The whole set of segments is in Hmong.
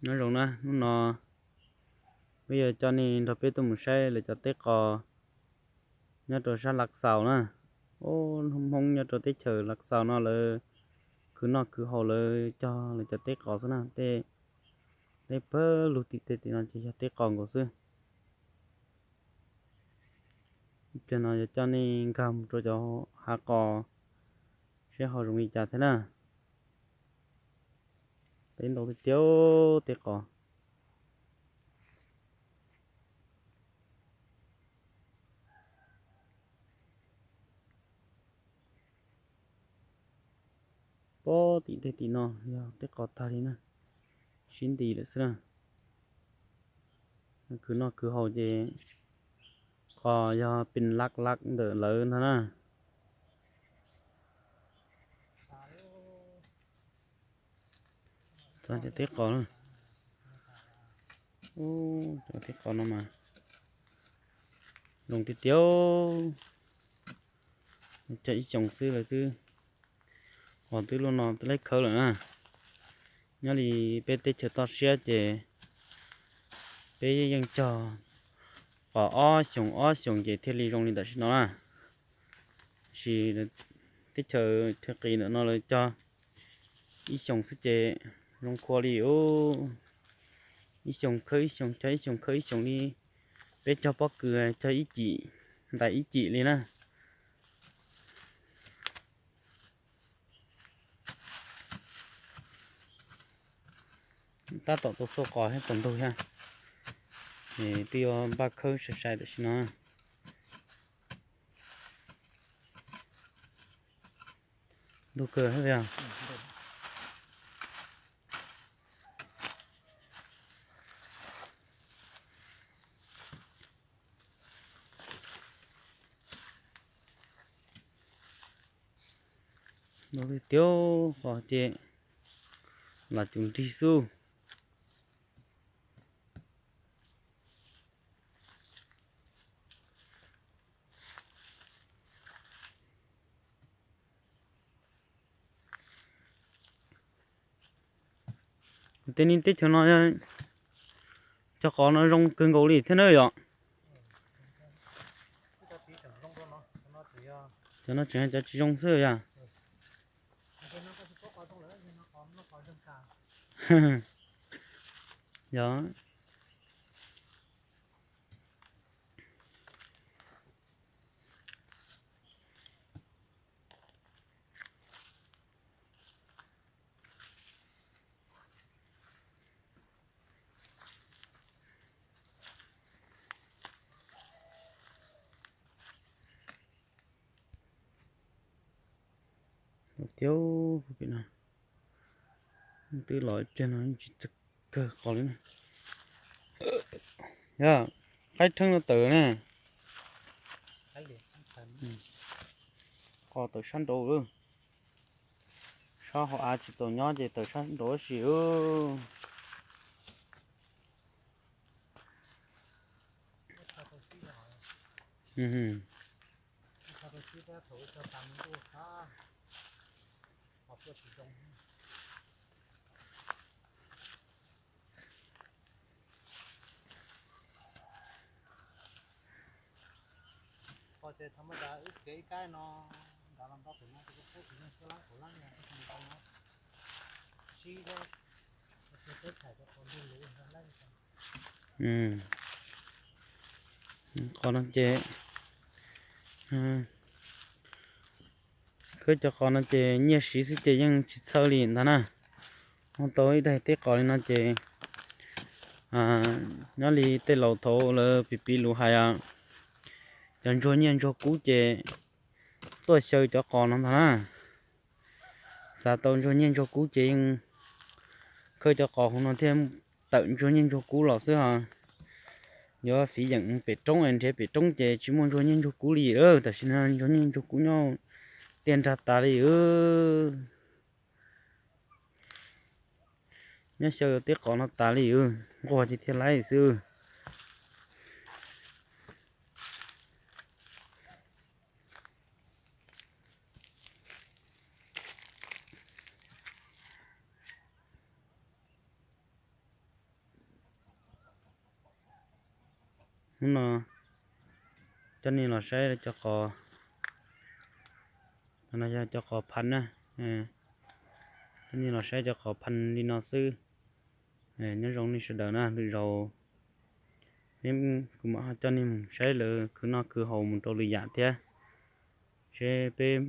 Nyob zoo na, hnub no peb yuav coj nej nrog peb tuaj mus saib lawv cov teb qos nyob rau sab Lav Xaus na. Ub, Hmoob nyob rau teb chaws Lav Xaus no lawv khwv noj khwv haus lawv cog lawv cov teb qos xwb na. Tej, tej pawg lug tim tej tim no ces yog teb qos nkaus xwb. Ib pliag no yuav coj nej nkag mus rau cov hav qos seb ho zoo li cas thiab na. Teb ntau tiag tiag, teb qos. Pob tim tej tim no yog teb qos tag li na, sib nti lawm xwb na. Khwv noj khwv haus ces qos yog pes lab lab ntawm lawv ntag na. Cov teb qos, cov teb qos no mas zoo tiag tiag, cog ib xyoos xwb lawv twb, qos twb luaj no twb laib khawb lawm na. Nyob li peb teb chaws toj siab ces peb yeej cog qos ob xyoos ob xyoos ces thiaj li zoo li tam sim no na. Tab sis teb chaws chaw qis ntawm no lawv cog ib xyoos xwb ces zoo khua li ub. Ib xyoos khawb ib xyoos, cog ib xyoos khawb ib xyoos li. Peb cog pob kws cog ib cim ntais ib cim li na. Tab tom tau xua qos thiab tsaus ntuj thiab, es twb yuav npaj khawb sai sai tam sim no. Ntug kawg thiab yog. Ntau tiag tiag, qos ces lam cum nrig xwb. Kuv tej niag teb chaws no cov qos no zoo kawg nkaus li thiab na yom. Cov no tseem cov tsis zoo xwb yom. Yog. Tiag, pem no twb los ib pliag no tsis txawj kawg qos li na. Yog, qaib rheeb no tawm ne. Qos tawm sab nraud lawm. Sab hauv av tsis txaus nyob ces tawm sab nraud tab sis. Qos ces thaum ntawd wb txiav ib kab no nrad los nto pem no ces kuv pub tsis yeej xwb lab kuv lab no sib thiab, teb chaws rau qos lug luv lab. Qos no ces, khwb cov qos no ces nyiaj siv xwb ces yeej tsis txhawj li ntag na. Ua tau ib daim teb qos li no ces nyob li tej laus thaud lawv piv piv lus hais, cov ntsuag nyiaj ntsuag kub ces tuaj xyaw cov qos no ntag na. Xav tau ntsuag nyiaj ntsuag kub ces yeej khawb cov qos hauv no thiaj tawm ntsuag nyiaj ntsuag kub los xwb ho. Yuav fiv yeem pem roob es nrhiav pem roob ces tsis muaj ntsuag nyiaj ntsuag kub li. Tam sim no ntsuag nyiaj ntsuag kub nyob tiaj nrag tas li. Nyob xyaw teb qos no tas li, nquag ces thiaj laib xwb. Hnub no coj nej los saib cov qos, no yog cov qos phaj na. Coj nej los saib cov qos phaj li no xwb. Nyob zoo nej sawv daws na, lwm zaus peb, kuv mam coj nej mus saib lawv khwv noj khwv haus mus rau lwm yam thiab, seb peb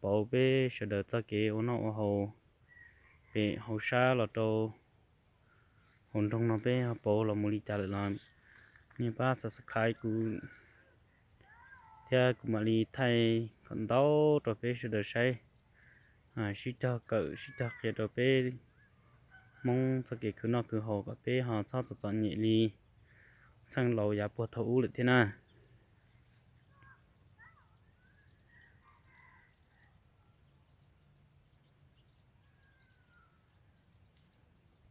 pauv peb sawv daws txoj kev ua noj ua haus pem hauv sab los rau hauv nroog no peb ho pauv los mus li cas lawm los nej pab subscribe kuv thiab kuv mam li thaij kom ntau rau peb sawv daws saib, sib cog kawm sib cog qhia rau peb Hmoob txoj kev khwv noj khwv haus kom peb ho txhob txom txom nyem li txheej laus yav puag thaum ub lawm thiab na.